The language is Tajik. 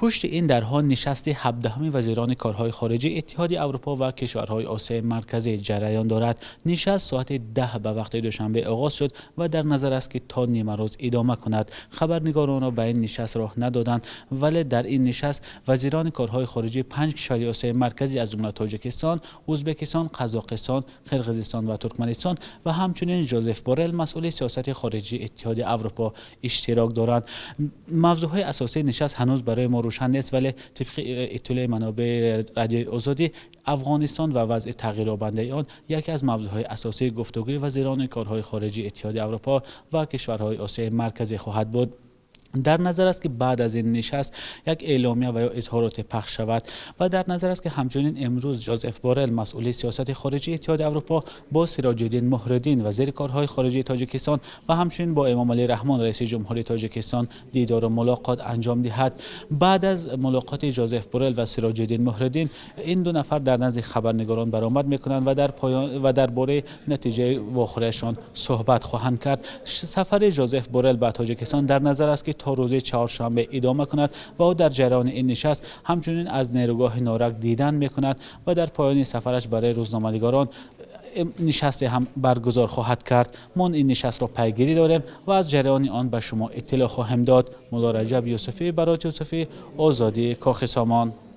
Пушти ин дарҳо нишасти 17-уми вазирони корҳои хориҷии Иттиҳоди Аврупо ва кишварҳои Осиёи Марказӣ ҷараён дорад. Нишаст соати 10 ба вақти Душанбе оғоз шуд ва дар назар аст, ки то нимарӯз идома кунад. Хабарнигоронро ба ин нишаст роҳ надоданд, вале дар ин нишаст вазирони корҳои хориҷии панҷ кишвари Осиёи Марказӣ, аз ҷумла Тоҷикистон, Ӯзбекистон, Қазоқистон, Қирғизистон ва Туркманистон ва ҳамчунин Жозеф Борел, масъули сиёсати хориҷии Иттиҳоди Аврупо, иштирок доранд. Мавзӯъҳои асосии нишаст ҳанӯз барои мо рӯшан нест, вале тибқи иттилои манобеи Радиои Озодӣ, Афғонистон ва вазъи тағйирёбандаи он яке аз мавзӯъҳои асосии гуфтугӯи вазирони корҳои хориҷии Иттиҳоди Аврупо ва кишварҳои Осиёи Марказӣ хоҳад буд. Дар назар аст, ки баъд аз ин нишаст як эъломия ва ё изҳороте пахш шавад ва дар назар аст, ки ҳамчунин имрӯз Жозеф Борел, масъули сиёсати хориҷии Иттиҳоди Аврупо, бо Сироҷиддин Муҳриддин, вазири корҳои хориҷии Тоҷикистон, ва ҳамчунин бо Эмомалӣ Раҳмон, раиси ҷумҳури Тоҷикистон, дидору мулоқот анҷом диҳад. Баъд аз мулоқоти Жозеф Борел ва Сироҷиддин Муҳриддин, ин ду нафар дар назди хабарнигорон баромад мекунанд ва дар поён ва дар бораи натиҷаи вохӯриашон суҳбат хоҳанд кард. Сафари Жозеф Борел ба Тоҷикистон дар назар аст, ки то рӯзи чоршанбе идома кунад ва ӯ дар ҷараёни ин нишаст ҳамчунин аз нерӯгоҳи Норак дидан мекунад ва дар поёни сафараш барои рӯзноманигорон нишасте ҳам баргузор хоҳад кард. Мо ин нишастро пайгирӣ дорем ва аз ҷараёни он ба шумо иттилоъ хоҳем дод. Мулло Раҷаб Юсуфӣ, Барот Юсуфӣ, Озодӣ, Кохи Сомон.